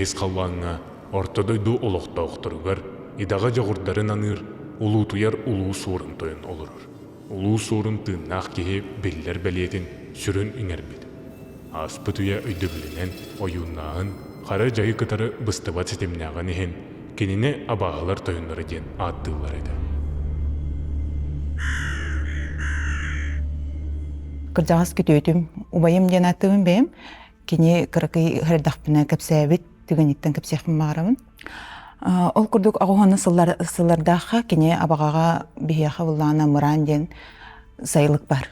Бэһис халлааҥҥа Орто дойду олохтоохторугар идэҕэ дьоҕурдарын аныыр Улуутуйар Улуу Суорун Тойон олорор. Улуу Суорун тыыннаах киһи биллэр бэлиэтин сүрүн иҥэрбит. Ааспыт үйэ өйдөбүлүнэн ойууннааһын хара дьайы кытары быстыбат ситимнээҕин иһин кинини абааһылар тойонноро диэн ааттыыллар этэ. Кырдьаҕас күтүөтүм, убайым диэн ааттыыбын бэйэм. Кини кыракый эрдэхпинэ кэпсээбит түгэниттэн кэпсиэхпин баҕарабын. Ол курдук аҕыс сыллар сыллардаахха кини абаҕаҕа биһиэхэ буллаҕына мыраан диэн сайылык бар.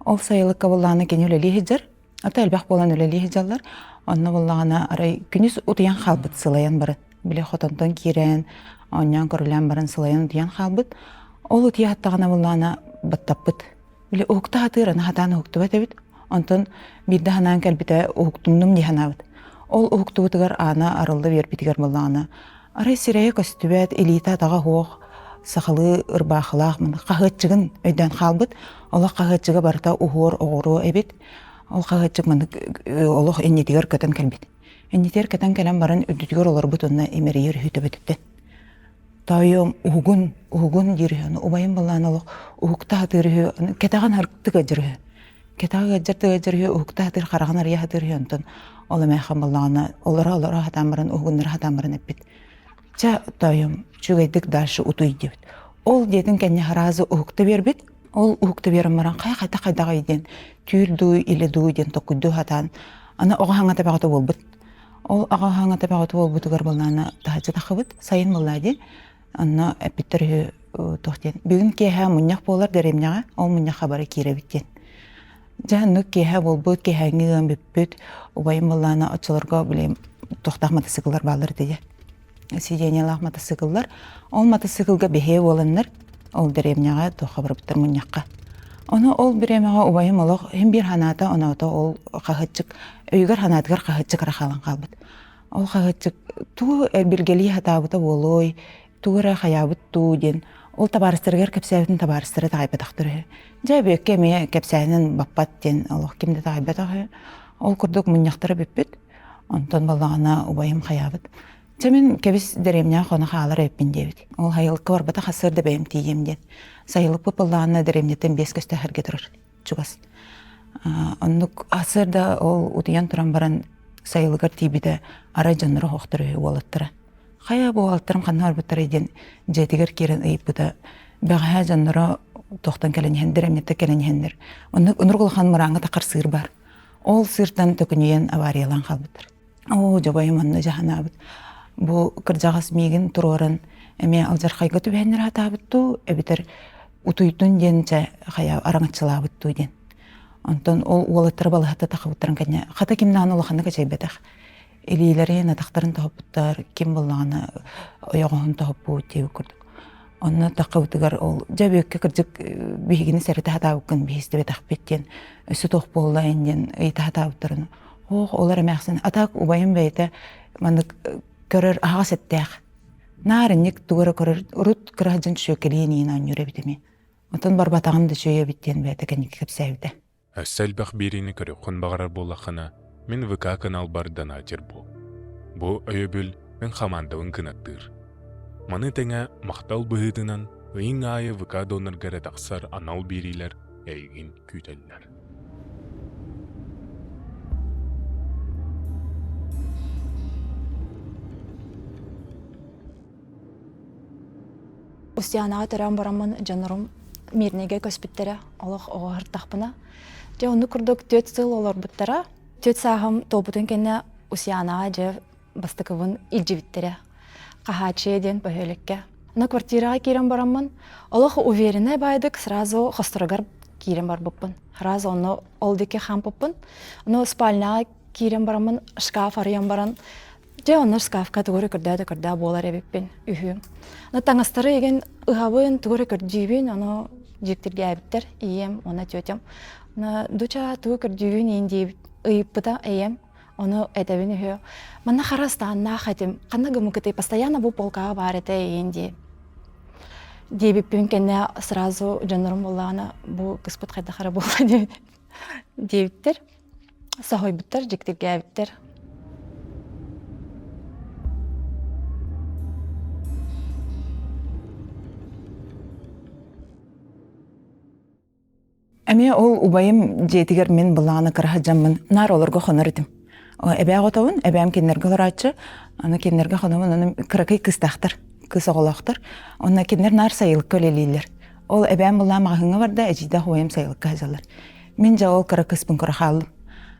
Ол сайылыкка буллаҕына кини үлэлии сылдьар. Ата элбэх буолан үлэлии сылдьаллар. Онно буллаҕына арай күнүс утуйан хаалбыт сылайан баран. Били хотонтон киирэн, оонньоон көрүлээн баран сылайан утуйан хаалбыт. Ол утуйа сыттаҕына буллаҕына баттаппыт. Били уһукта сатыыр, аны сатаан уһуктубат эбит. Онтон биирдэ санаан кэлбитэ уһуктуннум дии санаабыт. Ол уһуктубутугар аана арылла биэрбитигэр буоллаҕына, арай сирэйэ көстүбэт, илиитэ атаҕа суох, сахалыы ырбаахылаах хаһыаччыгын өйдөөн хаалбыт. Олох хаһыаччыга барыта уһуор оҕуруо эбит. Ол хаһыаччык маннык олох иннитигэр көтөн кэлбит. Иннитигэр көтөн кэлэн баран үрдүтүгэр олорбут уонна имэрийэр үһү төбөтүттэн. Тоойуом уһугун, уһугун диир үһү. Аны убайым былаан олох уһукта сатыыр үһү. Аны кэтэҕин артык ыалдьар үһү. Кэтэҕэ ыалдьар да ыалдьар үһү, уһукта сатыыр, хараҕын арыйа сатыыр үһү. Онтон ол эмээххин буоллаҕына олоро-олоро сатаан баран, уһугуннара сатаан баран эппит. Чэ, тоойуом, үчүгэйдик дальше утуй диэбит. Ол диэтин кэннэ сразу уһукта биэрбит. Ол уһукта биэрэн баран хайа хайдах хайдаҕый диэн түүл дуу, илэ дуу диэн токкуйдуу сатаан аны оҕо хаҥата бөҕөтө буолбут. Ол аҕа хаҥата бөҕөтө буолбутугар былаана таһырдьа таххыбыт. Сайын буоллаа дии. Онно эппиттэр үһү туох диэн. Бүгүн киэһэ мунньах буолар дэриэбинэҕэ, ол мунньахха бары киирэбит диэн. Дьэ оннук киэһэ буолбут, киэһээҥҥи ыам бүппүт. Убайым былаана оччолорго били туохтаах матасыыкыллар бааллар этэ дии. Сиденьелаах матасыыкыллар. Ол матасыыкылга бэһиэ буоланнар ол дэриэбинэҕэ туохха барбыттар мунньахха. Ону ол бириэмэҕэ убайым олох иһин биир санаата оноото ол хаһыаччык өйүгэр санаатыгар хаһыаччык эрэ хаалан хаалбыт. Ол хаһыаччык тугу билгэлии сатаабыта буолуой, тугу эрэ хайаабыт дуу диэн ол табаарыстарыгар кэпсээбитин табаарыстара таайбатахтар үһү. Дьэ Бүөккэ эмиэ кэпсээнин баппат диэн олох ким да таайбатах үһү. Ол курдук мунньахтара бүппүт. Онтон буоллаҕына убайым хайаабыт. Чэ мин кэбис дэриэбинэҕэ хоно хаалар эбиппин диэбит. Ол сайылыкка барбатах сарсыарда бэйэм тиийиэм диэн. Сайылыкпыт буоллаҕына дэриэбинэттэн биэс көстөөх эргэ турар чугас. Оннук сарсыарда ол утуйан туран баран сайылыгар тиийбитэ арай дьонноро оһохтор үһү уолаттара. Хайа бу уолаттарым ханна барбыттарай диэн дьиэтигэр киирэн ыйыппыта. Бэҕэһээ дьонноро тохтон кэлэн иһэн дэриэбинэттэн кэлэн иһэннэр. Оннук оннук улахан мырааҥҥа таххар сыыр баар. Ол сыыртан төкүнүйэн авариялаан хаалбыттар. Оо, дьобойум онно дьаһанаабыт. Бу кырдьаҕас миигин туруоран эмиэ алдьархайга түбэһиннэрэ сатаабыт дуу, эбэтэр утуйдун диэн чэ хайа араҥаччылаабыт дуу диэн. Онтон ол уолаттара балыһата тахыбыттарын кэннэ хата ким даҕаны улаханнык эчэйбэтэх. Илиилэрин, атахтарын тоһуппуттар, ким буллаҕына ойоҕоһун тоһуппут диэбит курдук. Онно таххыбытыгар ол дьэ Бүөккэ кырдьык биһигини сэрэтэ сатаабыккын биһи истибэтэхпит диэн өссө туох буолла эн диэн ыйыта сатаабыттарын Оох, олор эмээхсин а так убайым бэйэтэ маннык көрөр аһаҕас эттээх. Наар инник тугу эрэ көрөр, урут кыра сылдьан чүөкэлиэн иин оонньуур эбит эмиэ. Оттон барбатаҕым да үчүгэй эбит диэн бэйэтэ кэнники кэпсээбитэ. Өссө элбэх биэриини көрүөххүн баҕарар буоллаххына, мин ВК каналбар донатер буол. Бу өйөбүл мин хамаандабын кынаттыыр. Маны тэҥэ махтал быһыытынан ыйыҥ аайы ВК донорга эрэ тахсар анал биэриилэр эйигин күүтэллэр. Устьянаҕа төрөөн бараммын дьоннорум Мирнэйгэ көспүттэрэ олох оҕо сырыттахпына. Дьэ оннук курдук түөрт сыл олорбуттара. Түөрт сааһым туолбутун кэннэ Устьянаҕа дьэ бастакыбын илдьибиттэрэ. Хаһааччыйа диэн бөһүөлэккэ. Аны квартираҕа киирэн бараммын олох увереннай баайдык сразу хосторугар киирэн барбыппын. Сразу онно ол диэки хаампыппын. Ону спальняҕа киирэн бараммын шкаф арыйан баран дьэ онно шкафка тугу эрэ көрдөө да көрдөө буолар эбиппин үһү. Аны таҥастары игин ыһабын, тугу эрэ көрдүүбүн, ону дьиктиргээбиттэр ийэм уонна тетям. Дуча тугу көрдүүгүн иин диэбит ыйыппыта ийэм. Ону этэбин үһү. Манна хара ыстааннаах этим. Ханна гымыкыты постоянно бу полкаҕа баар этэ иин дии. Диэбиппин кэннэ сразу дьоннорум буоллаҕына бу кыспыт хайдах эрэ буолла диэбит диэбиттэр. Соһуйбуттар, дьиктиргээбиттэр. Эмиэ ол убайым дьиэтигэр мин былааны кыра сылдьаммын наар олорго хонор этим. Эбээ оҕотобун, эбээм кинилэргэ олорооччу, аны кинилэргэ хономун, аны кыракый кыыстаахтар, кыыс оҕолоохтор. Онно кинилэр наар сайылыкка үлэлииллэр. Ол эбээм былаан маҕаһыыҥҥа барда, эдьиийдээх убайым сайылыкка сылдьаллар. Мин дьэ ол кыра кыыспын көрө хааллым.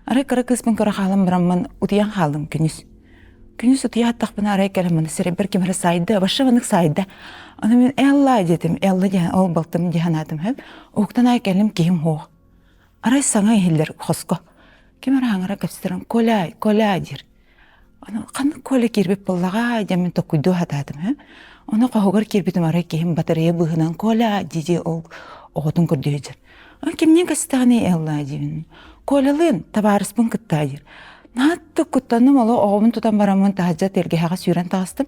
Арай кыра кыыспын көрө хаалан бараммын утуйан хааллым күнүс. Күнүс утуйа аттахпына арай кэлэн маны сирэйбэр ким эрэ саайда, вообще маннык саайда. Аны мин Элла диэтим, Элла диэн ол балтым дии санаатым сөп. Уһуктан аайы кэллим киһим суох. Арай саҥа иһиллэр хоско. Ким эрэ хаҥара кэпсэтэрин Коля, Коля диир. Аны ханнык Коля киирбит буоллаҕа диэн мин толкуйдуу сатаатым сөп. Ону хоһугар киирбитим арай киһим батарея быыһынан Коля дии-дии ол оҕотун көрдүү сылдьар. Кимниин кэстэҕиний Элла диибин. Колялыын табаарыспын кытта диир. Наһаа куттанным олох оҕобун тутан бараммын таһырдьа тэлгэһэҕэ сүүрэн таҕыстым.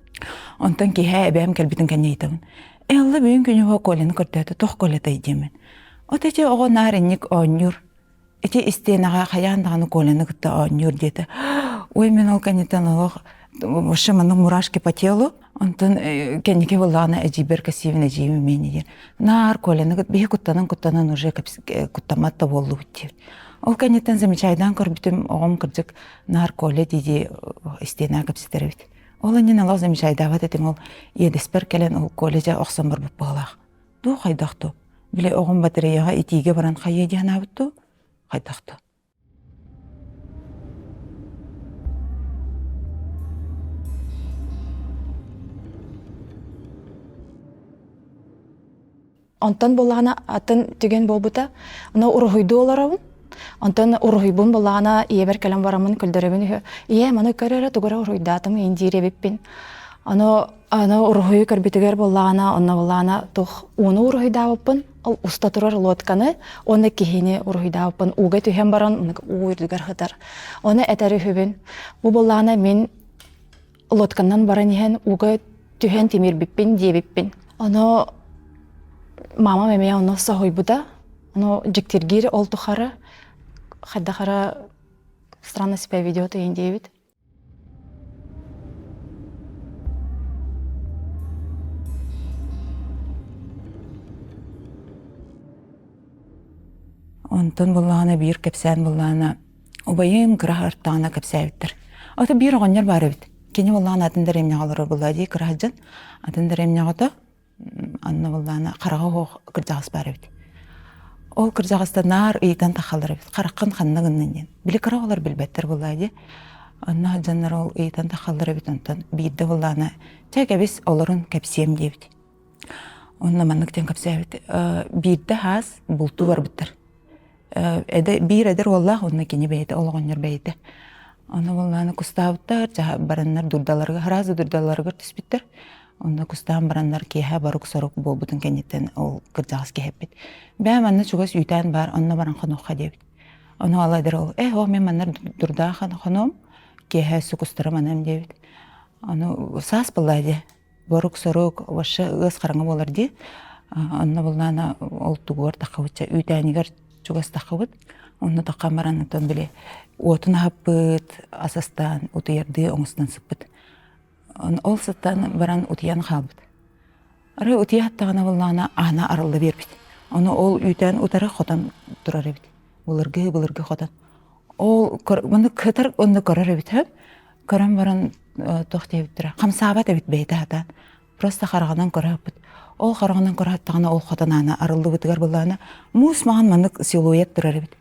Онтон киэһэ эбээм кэлбитин кэннэ ыйытабын. Элла бүгүн күнүһү Коляны көрдөөтө туох Колятай диэммин. От ити оҕо наар инник оонньуур. Ити истиэнэҕэ хайаан даҕаны Коляны кытта оонньуур диэтэ. Ой, мин ол кэнниттэн олох вообще маннык мурашки по телу. Онтон кэнники буоллаҕына эдьиийбэр кэсиибин эдьиийим эмиэ диир. Наар Коляны биһи куттанан-куттанан уже куттаммат да буоллубут диир. Ол кэнниттэн замечайдаан көрбүтүм оҕом кырдьык наар Коля дии-дии истиэнэҕэ кэпсэтэр эбит. Ол иннинэ олох замечайдаабат этим ол иэдэспэр кэлэн ол Коля дьэ охсон барбыт быһыылаах. Дуу хайдах дуу? Били оҕом батареяҕа итиигэ баран хайыа дии санаабыт дуу? Хайдах дуу? Онтон буоллаҕына атын түгэн буолбута. Ону уруһуйдуу олоробун. Онтон уруһуйбун буоллаҕына ийэбэр кэлэн бараммын көрдөрөбүн үһү. Ийээ, маны көр эрэ тугу эрэ уруһуйдаатым диир эбиппин. Ону аны уруһуйу көрбүтүгэр буоллаҕына, онно буоллаҕына туох ууну уруһуйдаабыппын, ол уста турар лодканы уонна киһини уруһуйдаабыппын ууга түһэн баран уу үрдүгэр сытар. Ону этэр үһүбүн. Бу буоллаҕына мин лодканан баран иһэн ууга түһэн тимирбиппин диэбиппин. Ону мамам эмиэ ону соһуйбута. Ону дьиктиргиир ол тухары хайдах эрэ странно себя ведет иһин диэбит. Онтон буоллаҕына биир кэпсээн буоллаҕына убайым кыра артаҕына кэпсээбиттэр. Ото биир оҕонньор баар эбит. Кини буоллаҕына атын дэриэбинэҕэ олорор буоллаҕа дии кыра сылдьан. Атын дэриэбинэҕэ ото Анна буоллаҕына хараҕа суох кырдьаҕас баар эбит. Ол кырдьаҕаста наар ыйытан тахаллар эбит. Хараххын ханна гыннын диэн. Били кыра оҕолор билбэттэр буоллаҕа дии. Онно сылдьаннар ол ыйытан тахаллар эбит онтон биирдэ буоллаҕына чэ кэбис олорун кэпсиэм диэбит. Онно маннык диэн кэпсээбит. Биирдэ хаас бултуу барбыттар. Биир эдэр уоллаах уонна кини бэйэтэ ол оҕонньор бэйэтэ. Ону буоллаҕына кустаабыттар, бараннар дурдаларыгар, сразу дурдаларыгар түспүттэр. Онно кустаан бараннар киэһэ борук-сорук буолбутун кэнниттэн ол кырдьаҕас киһи эппит: «Бээ, манна чугас үүтээн баар, онно баран хонуохха» диэбит. Ону ол эдэр уол: «Ээ, оо, мин манна дурдаҕа хонуом, киэһэ өссө кустарым аныам» диэбит. Ону саас буолла дии, борук-сорук, вообще ыас хараҥа буолар дии. Онно буоллаҕына ол тугугар таххыбычча үүтээнигэр чугас таххыбыт. Онно таххан баран оттон били уотун аһаппыт, ас астаан утуйардыы оҥостон сыппыт. Ол сыттан баран утуйан хаалбыт. Арай утуйа аттаҕына буоллаҕына аана арылла биэрбит. Ону ол үүтээн утары хотон турар эбит. Былыргы былыргы хотон. Ол маны кытар онно көрөр эбит һэ. Көрөн баран туох диэбиттэрэ хамсаабат эбит бэйэтэ сатаан. Просто хараҕынан көрө сыппыт. Ол хараҕынан көрө сыттаҕына ол хотон аана арыллыбытыгар буоллаҕына муус маҥан маннык силуэт турар эбит.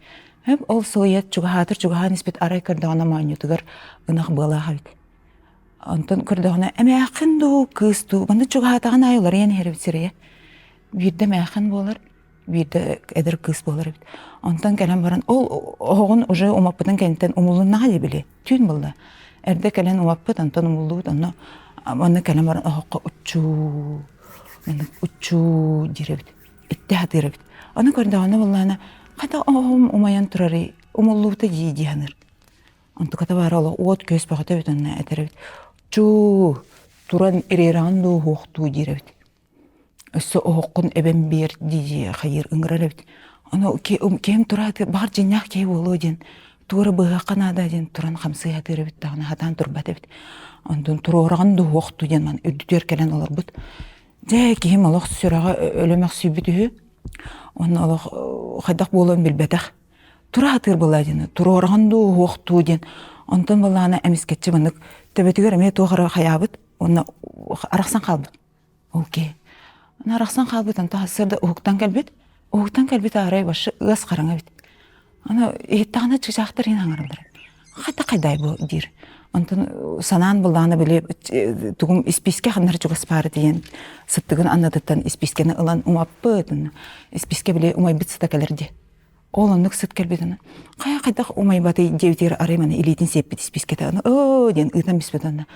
Ол силуэт чугаһаатар чугаһаан испит арай көрдөҕүнэ моонньутугар ынах быалаах эбит. Онтон көрдөҕүнэ эмээххин дуу, кыыс дуу, манна чугаһаатаҕын аайы уларыйан иһэр эбит сирэйэ. Биирдэ эмээххин буолар, биирдэ эдэр кыыс буолар эбит. Онтон кэлэн баран ол оһоҕун уже умаппытын кэнниттэн умулуннаҕа дии били, түүн буолла. Эрдэ кэлэн умаппыт, онтон умуллубут, онно манна кэлэн баран оһоххо уччуу, маннык уччуу диир эбит, иттэ сатыыр эбит. Ону көрдөҕүнэ буоллаҕына, хата оһоҕум умайан турарый, умуллубута дии дии саныыр. Онтуката баара олох уот-күөс бөҕөтө эбит онно этэр эбит. Чуу, туран ириэрэҕин дуу, уһуохтуу диир эбит. Өссө оһоххун эбэн биэр дии хайыыр ыҥырар эбит. Ону киһим тура баҕар дьиҥнээх киһи буолуо диэн туора быһыахха наада диэн туран хамсыы сатыыр эбит даҕаны сатаан турбат эбит. Онтон туруораҕын дуу, уһуохтуу диэн маны үрдүтүгэр кэлэн олорбут. Дьэ киһим олох сүрэҕэ өлө мөхсүйбүт үһү. Онно олох хайдах буолуон билбэтэх. Тура сатыыр буолла диэн, туруораҕын дуу, уһуохтуу диэн. Онтон буоллаҕына эмискэччи маннык төбөтүгэр эмиэ туох эрэ хайаабыт уонна арахсан хаалбыт. Ол киһи. Аны арахсан хаалбыт, онтон сарсыарда уһуктан кэлбит. Уһуктан кэлбит арай вообще ыас хараҥа эбит. Аны иһиттэҕинэ чыычаахтар иһин хаҥыраллар. Хайда хайдай бу диир. Онтон санаан буллаҕына били тугум испиискэ ханнар чугас баара диэн сыттыгын аннытыттан испиискэни ылан умаппыт. Испиискэ били умайбыт сыта кэлэр дии. Ол оннук сыт кэлбит аны хайа хайдах умайбатый диэбитигэр арай маны илиитин сиэппит испиискэтэ аны оо диэн ыытан биспит онно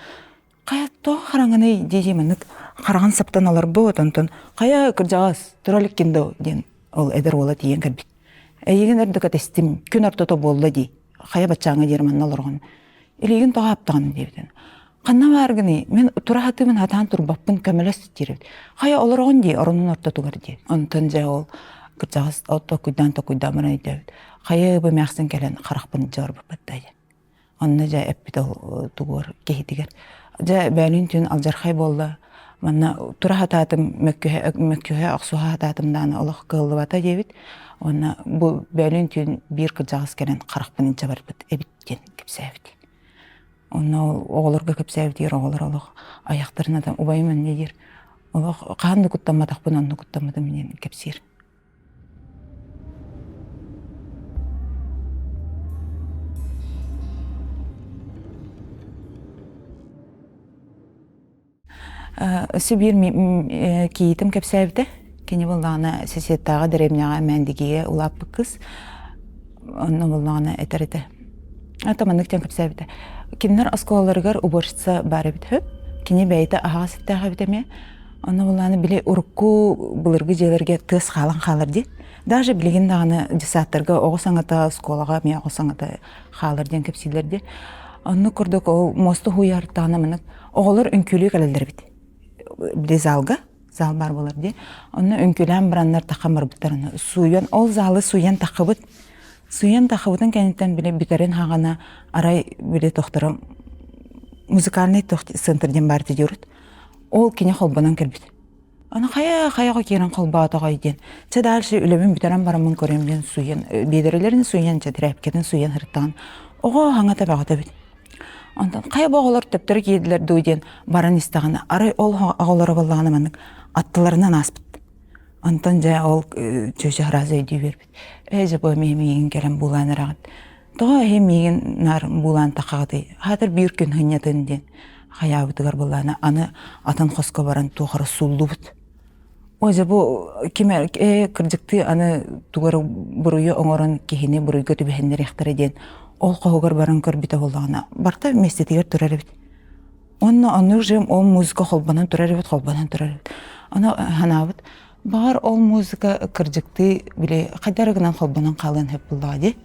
хайа тоҕо хараҥаный дии маннык хараҕын саптан олорбут онтон хайа кырдьаҕас тура иликкин доо диэн ол эдэр уола тиийэн кэлбит эйигин өрдө кэтэстим күн ортото буолла дии хайа баччааҥҥа диэри манна олороҕун илиигин тоҕо аптаҕын диэбитин ханна бааргыный мин тура сатыыбын сатаан турбаппын көмөлөс диир хайа олороҕун дии оронун ортотугар дии онтон дьэ ол кырдьаҕас токуйдаан токуйдаан баран өйдөөбүт хайа бу эмээхсин кэлэн харахпын дьаарбаппат да диэн Онно дьэ эппит ол тугуор киһитигэр. Дьэ бөөлүүн түүн алдьархай буолла. Манна тура сатаатым, мөккүһэ, мөккүһэ охсуһа сатаатым даҕаны олох кыаллыбата диэбит. Уонна бу бөөлүүн түүн биир кырдьаҕас кэлэн харахпын илдьэ барбыт эбит диэн кэпсээбит. Онно ол оҕолорго кэпсээбитигэр оҕолор олох айахтарын атан убайым инньэ диир. Олох хаһан да куттамматахпын онно куттаммытым диэн кэпсиир. Өссө биир кийиитим кэпсээбитэ. Кини буоллаҕына Сесеттааҕы дэриэбинэҕэ Мээндигигэ улааппыт кыыс. Онно буоллаҕына этэр этэ. Это маннык диэн кэпсээбитэ. Кинилэр оскуолаларыгар уборщица баар эбит үһү. Кини бэйэтэ аһаҕас эттээх эбит эмиэ. Онно буоллаҕына били урукку былыргы дьиэлэргэ тыас хаалан хаалар дии. Даже билигин даҕаны десаттарга оҕо саҥата, оскуолаҕа эмиэ оҕо саҥата хаалар диэн кэпсииллэр дии. Оннук курдук ол муоста уһуйаартаҕына маннык оҕолор үҥкүүлүү кэлэллэр эбит. Били залга, зал баар буолар дии. Онно үҥкүүлээн бараннар таххан барбыттар. Сууйан, ол залы сууйан таххыбыт. Сууйан таххыбытын кэнниттэн били бүтэрин хаҕана арай били тохторо музыкальный центр диэн баар диурут. Ол кини холбонон кэлбит. Аны хайа хайаҕа киирэн холбоотоҕой диэн. Чэ дальше үлэбин бүтэрэн бараммын көрөм диэн сууйан, биэдэрэлэрин сууйан, чэ тирээпкэтин сууйан сырыттаҕын оҕо хаҥата бөҕөтө эбит. Онтон хайа бу оҕолор төптөрү киирдилэр дуу диэн баран истэҕинэ, арай ол оҕолоро буоллаҕына маннык аттыларынан ааспыт. Онтон дьэ ол чүөчэ сразу өйдүү биэрбит. Ээ дьэ бу эмиэ миигин кэлэн буулаан эрэҕит. Тоҕо эһи миигин наар буулаан таххаҕытый? Аатыр биир күн сынньатын диэн хайаабытыгар былаана аны атын хоско баран туох эрэ сууллубут. Ой дьэ бу ким ээ кырдьыктыы аны тугу эрэ буруйу оҥорон киһини буруйга түбэһиннэриэхтэрэ диэн ол хоһугар баран көрбүтэ буоллаҕына барыта миэстэтигэр турар эбит. Уонна оннук же ол музыка холбонон турар эбит, холбонон турар эбит. Аны санаабыт, баҕар ол музыка кырдьыктыы били хайдах эрэ гынан холбонон хаалыан сөп буоллаҕа дии.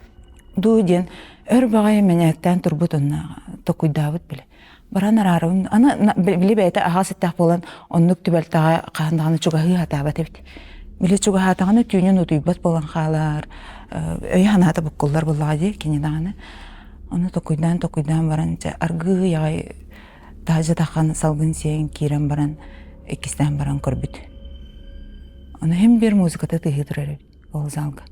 Дуу диэн өр баҕайы мэнээктээн турбут онно токуйдаабыт били. Баран араарабын. Аны били бэйэтэ аһаҕас эттээх буолан оннук түбэлтэҕэ хаһан даҕаны чугаһыы сатаабат эбит. Били чугаһаатаҕына түүнүн утуйбат буолан хаалар, өйө-санаата буккуллар буоллаҕа дии кини даҕаны. Ону токуйдаан-токуйдаан баран дьэ аргыый аҕай таһырдьа таххан салгын сиэн киирэн баран иккистээн баран көрбүт. Ону иһин биир музыката тыаһыы турар эбит ол залга.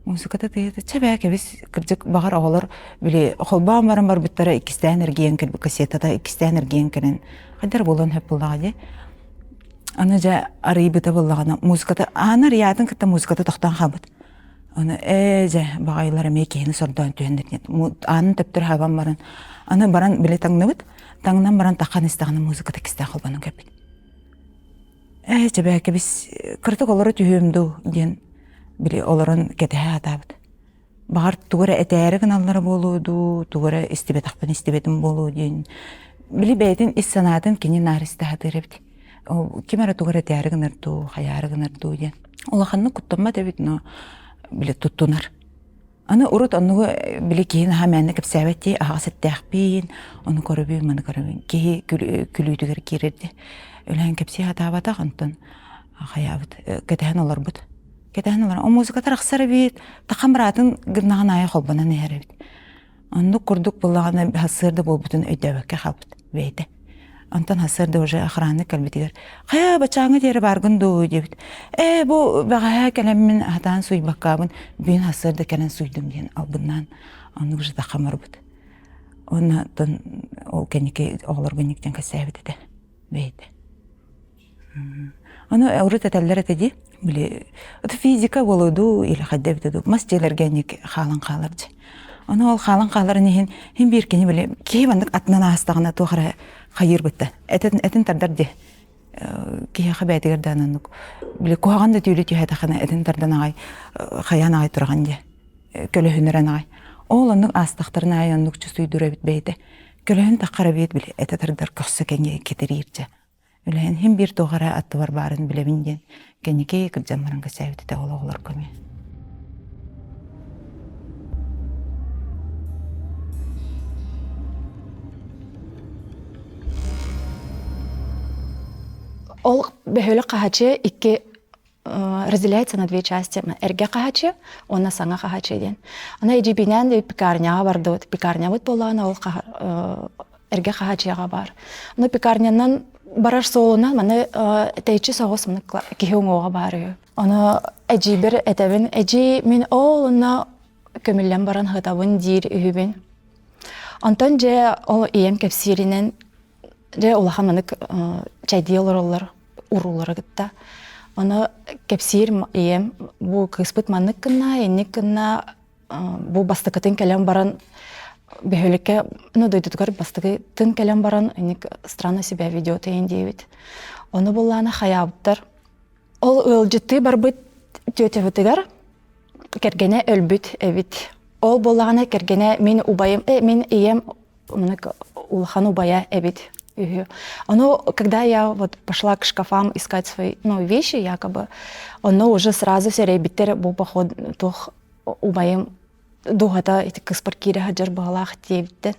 Музыката тыаһыта чэ бээ кэбис кырдьык баҕар оҕолор били холбоон баран барбыттара иккистээн эргийэн кэлбит кассетата иккистээн эргийэн кэлэн хайдах буолуон сөп буоллаҕа дии. Аны дьэ арыйбыта буоллаҕына музыката ааны арыйаатын кытта музыката тохтоон хаалбыт. Аны ээ дьэ баҕайылар эмиэ киһини сордоон түһэннэр диэн аанын төптөрү хабан баран аны баран били таҥныбыт таҥнан баран таххан истэҕинэ музыката кистээх холбонон кэлбит ээ чэбээкэбис кыратык олоро түһүөм дуу диэн били олорон кэтэһэ сатаабыт баҕар тугу эрэ этээри гыналлара буолуо дуу тугу эрэ истибэтэхпин истибэтим буолуо диэн били бэйэтин ис санаатын кини наар истэ сатыыр эбит ким эрэ тугу эрэ этээри гынар дуу, хайаары гынар дуу диэн. Улаханнык куттаммат эбит, но били туттунар. Аны урут оннугу били киһи наһаа мээнэ кэпсээбэт дии, аһаҕас эттээхпин, ону көрөбүн, маны көрөбүн. Киһи күлүүтүгэр киирэр дии. Үлэһэн кэпсии сатаабатах, онтон хайаабыт, кэтэһэн олорбут. Кэтэһэн олорон, о музыката тахсар эбит, тахан быраатын гыннаҕын аайы холбонон иһэр эбит. Оннук курдук буоллаҕына сарсыарда буолбутун өйдөөбөккө хаалбыт бэйэтэ. Онтон сарсыарда уже охранник кэлбитигэр «Хайа, бачааҥҥа диэри бааргын дуу?» диэбит. «Ээ, бу бэҕэһээ кэлэммин хатаан сууйбаккаабын, бүгүн сарсыарда кэлэн сууйдум» диэн албыннаан оннук уже таххамарбыт. Уонна оттон ол кэнники оҕолорго инниктэн кэпсээбит этэ бэйэтэ. Ону урут этэллэр этэ дии, били это физика буолуо дуу или хайда эбитэ дуу, мас дьиэлэргэ инник хаалан хаалар дии. Ону ол хаалан хааларын иһин иһин биир кини били киһи маннык атынан аастаҕына туох эрэ хайыыр бытта. Этин, этин тардар дии. Киһиэхэ бэйэтигэр да ананнык били куһаҕан да түүлү түһээтэххинэ этин тардан аҕай хайаан аҕай тураҕын дии. Көлөһүнүрэн аҕай. Ол оннук аастахтарын аайы оннук чувствуйдуур эбит бэйэтэ. Көлөһүн таххар эбиэт били этэ тардар көхсө кэҥии кэтириир дьэ. Үлэһин иһин биир туох эрэ аттыбар баарын билэбин диэн кэнники кырдьан баран кэпсээбит этэ ол оҕолорго эмиэ. Ол бөһүөлэк хаһачы икки разделяется на две части. Эргэ хаһачы уонна саҥа хаһачы диэн. Аны эдьиийбинээн пекарняҕа бардыбыт. Пекарнябыт буоллаҕына ол эргэ хаһаачыйаҕа баар. Ону пекарнянан барар суолунан маны тэйиччи соҕус киһи уҥуоҕа баар үһү. Ону эдьиийбэр этэбин, эдьиий мин ол онно көмүллэн баран ыһытабын диир үһүбүн. Онтон дьэ ол ийэм кэпсииринэн дьэ улахан манык чэйдии олороллор уруулары кытта. Ону кэпсиир ийэм бу кыыспыт маннык гынна, инник гынна бу бастакытын кэлэн баран бөһүөлэккэ ну дойдутугар бастакытын кэлэн баран инник странно себя ведет эйин диэбит. Ону буллаана хайаабыттар. Ол ыалдьыттыы барбыт тетябытыгар кэргэнэ өлбүт эбит. Ол буоллаҕына кэргэнэ мин убайым, э, мин ийэм улахан убайа эбит үһү. Ону, когда я вот пошла к шкафам искать свои ну, вещи якобы, ону уже сразу сэрэйбиттэр бу поход туох убайым дууһата ити кыспар киирэ сылдьар быһалаах диэбиттэн.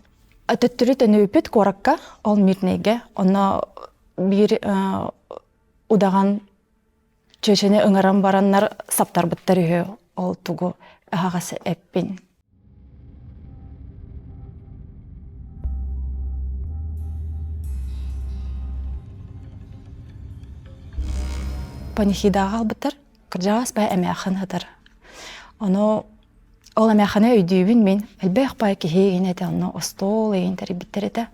Төттөрү төнүбүппүт куоракка, ол Мирнэйгэ, онно биир удаҕан чүөчэни ыҥыран бараннар саптарбыттар үһү ол тугу аһаҕас эппин. Панихидаҕа албыттар кырдьаҕас бай эмээххин сытар. Ону ол эмээххини өйдүүбүн мин. Элбэх бай киһи игин этэ, онно остуол игин тэрийбиттэр этэ.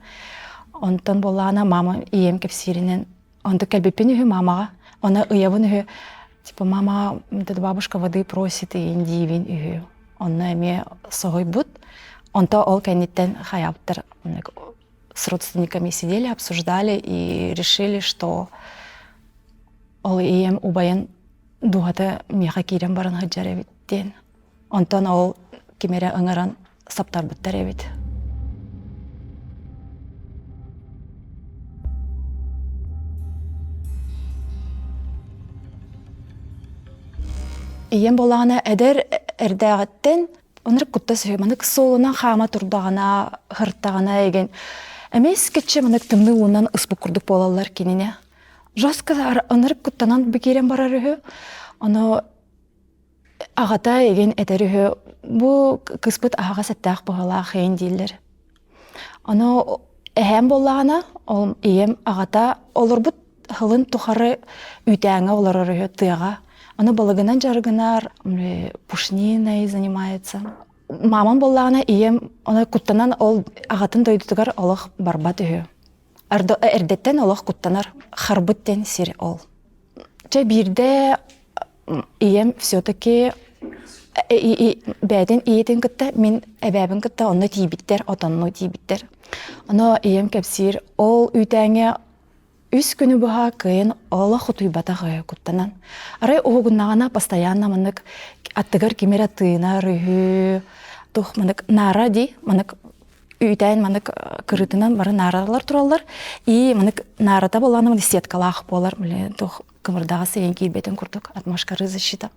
Онтон буоллаҕына мама ийэм кэпсииринэн онтук кэлбиппин үһү мамаҕа. Ону ыйабын үһү типа мама бабушка воды просит игин диибин үһү. Онно эмиэ соһуйбут. Онто ол кэнниттэн хайаабыттар с родственниками сидели, обсуждали и решили, что ол ийэм убайын дууһата миэхэ киирэн баран сылдьар эбит диэн. Онтон ол ким эрэ ыҥыран саптарбыттар эбит. Ийэм буоллаҕына эдэр эрдээҕиттэн Оннук куттас үһү. Маннык суолунан хаама турдаҕына, һыртаҕына эгин эмискэччи маннык тымныы уунан ыспыт курдук буолаллар кинини. Жестко ынырык куттанан киирэн барар үһү. Ону аҕата эгин этэр үһү бу кыыспыт аһаҕас эттээх быһалаах эйин дииллэр. Ону эһээм буоллаҕына, ол ийэм аҕата олорбут Сылын тухары үүтээҥҥэ олорор үһү тыаҕа. Аны балыгынан дьарыгынар, пушниной занимается. Мамам буоллаҕына ийэм ону куттанан ол аҕатын дойдутугар олох барбат үһү. Эрдэттэн олох куттанар харбыт диэн сир ол. Чэ биирдэ ийэм все-таки бэйэтин ийэтин кытта мин эбээбин кытта онно тиийбиттэр, отонну тиийбиттэр. Ону ийэм кэпсиир, ол үүтээҥҥэ Үс күнү быһа кыайан олох утуйбатах ээ куттанан. Арай уһугуннаҕына постоянно маннык аттыгар ким эрэ тыынар үһү, туох маннык наара дии, маннык үүтээн маннык кырыытынан бары нааралар тураллар. И маннык наарата буоллаҕына маннык сеткалаах буолар, блин, туох кымырдаҕас сиэн киирбэтин курдук отмашкары защита.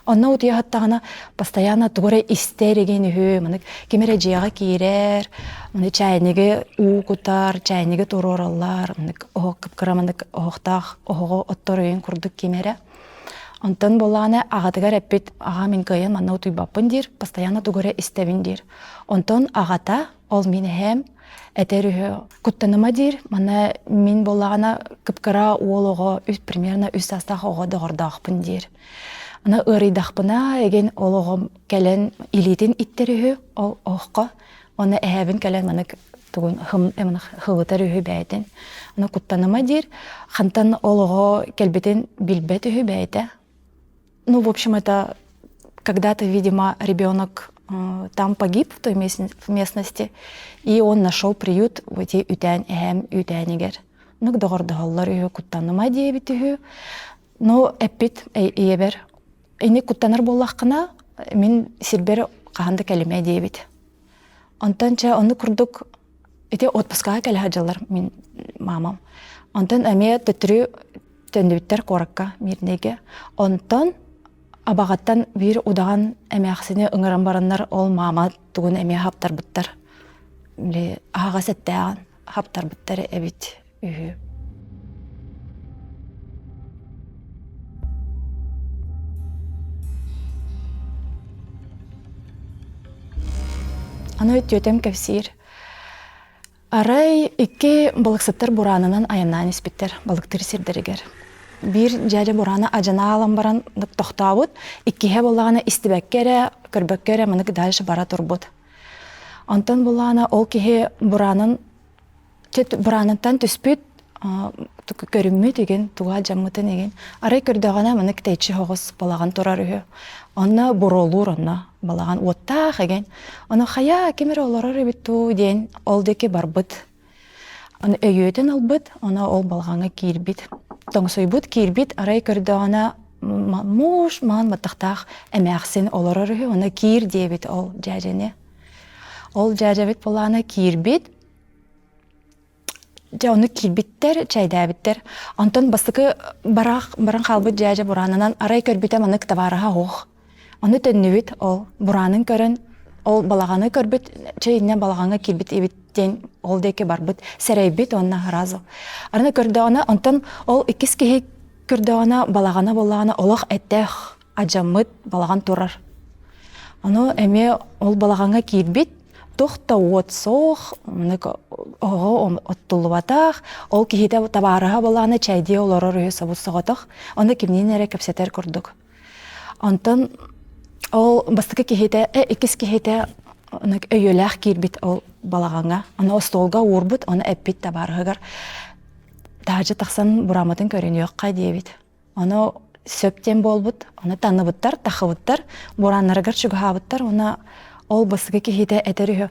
Онно утуйа сыттаҕына постоянно тугу эрэ истэр игин үһү, маннык ким эрэ дьиэҕэ киирэр, маны чайниги уу кутар, чайниги туруораллар, маннык оһох кыпкыра маннык оһохтоох оһоҕу оттор өйүн курдук ким эрэ. Онтон буоллаҕына аҕатыгар эппит аҕа мин кыайан манна утуйбаппын диир, постоянно тугу эрэ истэбин диир. Онтон аҕата ол мин эһээм этэр үһү куттаныма диир, манна мин буоллаҕына кып-кыра уол оҕо үс примерно үс саастаах оҕо доҕордоохпун диир. Аны ыарыйдахпына эгин ол оҕом кэлэн илиитин иттэр үһү ол оһоххо Оны эһэбин кэлэн маны тугун хылытар үһү бэйэтин. Аны куттаныма диир. Хантан ол оҕо кэлбитин билбэт үһү бэйэтэ. Ну, в общем, это когда-то, видимо, ребенок там погиб в той местности, и он нашел приют в эти үтээн эһэм үүтээнигэр. Ну, доҕордоһоллор үһү, куттаныма диэбит үһү. Ну, эппит ийэбэр, ини куттанар буоллаххына, мин сирбэр хаһан да кэлимэ диэбит. Онтон чэ ону курдук ити отпускаҕа кэлэ сылдьаллар мин мамам. Онтон эмиэ төттөрү төннүбүттэр куоракка Мирнэйгэ. Онтон абаҕаттан биир удаҕан эмээхсини ыҥыран бараннар ол маама тугун эмиэ хаптарбыттар. Били аһаҕас эттээҕин хаптарбыттар эбит үһү. Аны түөтэм кэпсиир. Арай икки балыксыттар бураанынан айаннаан испиттэр балыктыыр сирдэригэр. Биир дьээдьэ бураана адьана аалан баран тохтообут, иккиһэ буоллаҕына истибэккэ эрэ, көрбөккө эрэ манык дальше бара турбут. Онтон буоллаҕына ол киһи бураанын Бураанаттан түспүт көрүммүт игин, туга дьаммытын игин. Арай көрдөҕүнэ маннык тэйиччи соҕус балаҕан турар үһү. Онно буруолуур онно балаҕан уоттаах игин. Ону хайа ким эрэ олорор эбит дуу диэн ол диэки барбыт. Аны өйүөтүн ылбыт, ону ол балаҕаҥҥа киирбит. Тоҥсуйбут киирбит, арай көрдөҕүнэ муус маҥан баттахтаах эмээхсин олорор үһү, ону киир диэбит ол дьээдьэни. Ол дьээдьэбит былаана киирбит, Дьэ ону киирбиттэр, чэйдээбиттэр. Онтон бастакы барах баран хаалбыт дьээдьэ бураанынан арай көрбүтэ маннык табаарыһа оһох. Ону төннүбүт ол бураанын көрөн ол балаҕаны көрбүт чэй иннэ балаҕаҥҥа киирбит эбит диэн ол диэки барбыт сэрэйбит уонна сразу. Арына көрдөҕүнэ онтон ол иккис киһи көрдөҕүнэ балаҕана буоллаҕына олох эттээх адьаммыт балаҕан турар. Ону эмиэ ол балаҕаҥҥа киирбит туох да уот суох, оҕо оттуллубатах, ол киһитэ табаарыһа буоллаҕына чэйдии олорор үһү собус соҕотох, ону кимниин эрэ кэпсэтэр курдук. Онтон ол бастакы киһитэ, иккис киһитэ өйүөлээх киирбит ол балаҕаҥҥа, ону остуолга уурбут, ону эппит табаарыһыгар таһырдьа тахсан бурааматын көрүнүөххэ диэбит. Ону сөп диэн буолбут, ону танныбыттар, тахыбыттар, бурааннарыгар чугаһаабыттар уонна ол бастакы киһитэ этэр үһү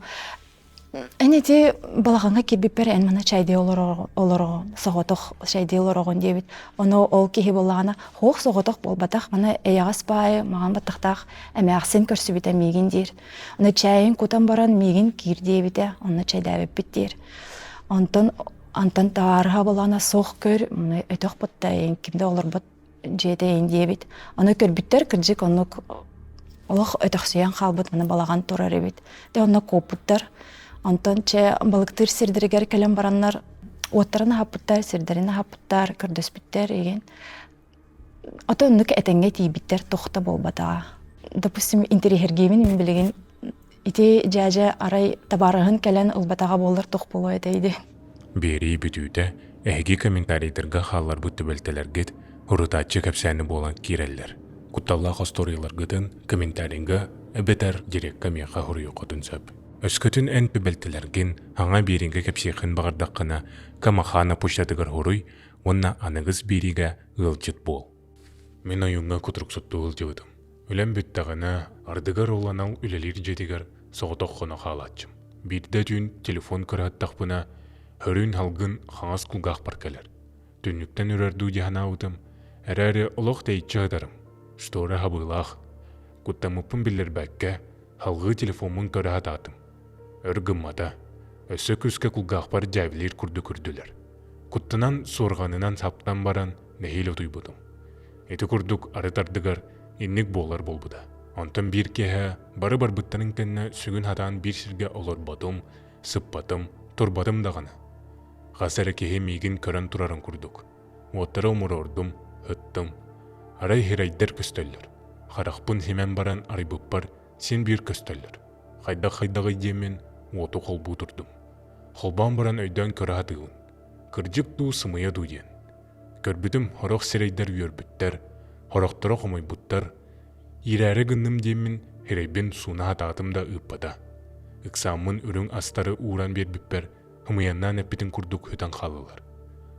эн ити балаҕаҥҥа киирбиппэр эн маны чайдыы олороҕун, соҕотох чайдыы олороҕун диэбит. Ону ол киһи буоллаҕына, хуох соҕотох буолбатах, маны эйэҕэс баайы маҕан баттахтаах эмээхсин көрсүбүтэ миигин диир. Ону чээйин кутан баран миигин киир диэбитэ, онно чэйдээбиппит диир. Онтон Антон табаарыһа буоллаҕына суох көр, өтөх бутта ким да олорбот дьиэтэ эйин диэбит. Ону көрбүттэр кырдьык оннук олох өтөхсүйэн хаалбыт маны балаҕан турар эбит. Дэ онно куоппуттар. Онтон чэ балыктыыр сирдэригэр кэлэн бараннар уоттарын аһаппыттар, сирдэрин аһаппыттар, көрдөспүттэр игин. Ото оннук этэҥҥэ тиийбиттэр туох да буолбатаҕа. Допустим, интэриэһиргиибин мин билигин ити дьээдьэ арай табаарыһын кэлэн ылбатаҕа буоллар туох буолуо этэй дии. Биэрии бүтүүтэ эһиги комментарийдарга хаалларбыт түбэлтэлэргит урутааччы кэпсээни буолан киирэллэр. Кутталлаах остуоруйаларгытын комментарийга эбэтэр дирекка миэхэ суруйуоххутун сөп. Өскөтүн эн түбэлтэлэргин хаҥа биэриигэ кэпсиэххин баҕардаххына, Камахана почтатыгар суруй уонна аныгыс биэриигэ ыалдьыт буол. Мин ойууҥҥа кутуруксуттуу сылдьыбытым. Үлэм бүттэҕинэ, ардыгар ол анал үлэлиир дьиэтигэр соҕотох хоно хаалааччым. Биирдэ түүн телефон кыраһыттахпына, хөрүүн салгын хаҥас кулгаахпар кэлэр. Түннүктэн үрэр дуу дии санаабытым, эрээри олох тэйиччи сытарым. Штора хабыылаах. Куттаммыппын биллэрбэккэ, салгыы телефоммун көрө сатаатым. Өр гыммата. Өссө күүскэ кулгаахпар дьээбилиир курдук үрдүлэр. Куттанан суорҕанынан саптан баран нэһиилэ утуйбутум. Ити курдук арыт ардыгар инник буолар буолбута. Онтон биир киэһэ бары барбыттарын кэннэ сүгүн сатаан биир сиргэ олорботум, сыппатым, турбатым даҕаны. Хас эрэ киһи миигин көрөн турарын курдук. Уоттары умуруордум, ыттым. Арай сирэйдэр көстөллөр. Харахпын симэн баран арыйбыппар син биир көстөллөр. Хайдах-хайдаҕый диэммин уоту холбуу турдум. Холбоон баран өйдөөн көрө сатыыбын. Кырдьык дуу, сымыйа дуу диэн. Көрбүтүм, сорох сирэйдэр үөрбүттэр, сорохторо хомойбуттар. Иирээри гынным диэммин сирэйбин сууна сатаатым да ыыппата. Ыксааммын үрүҥ астары ууран биэрбиппэр ымыйаннаан эппитин курдук сүтэн хааллылар.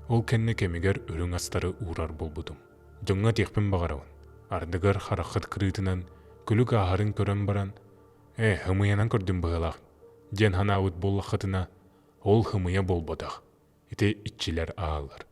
Ол кэннэ кэмигэр үрүҥ астары уурар буолбутум. Дьоҥҥо этиэхпин баҕарабын, ардыгар хараххыт кырыытынан күлүк ааһарын көрөн баран, «Ээ, ымыйанан көрдүм быһыылаах» диэн санаабыт буоллаххытына, ол ымыйа буолбатах, ити иччилэр ааһаллар.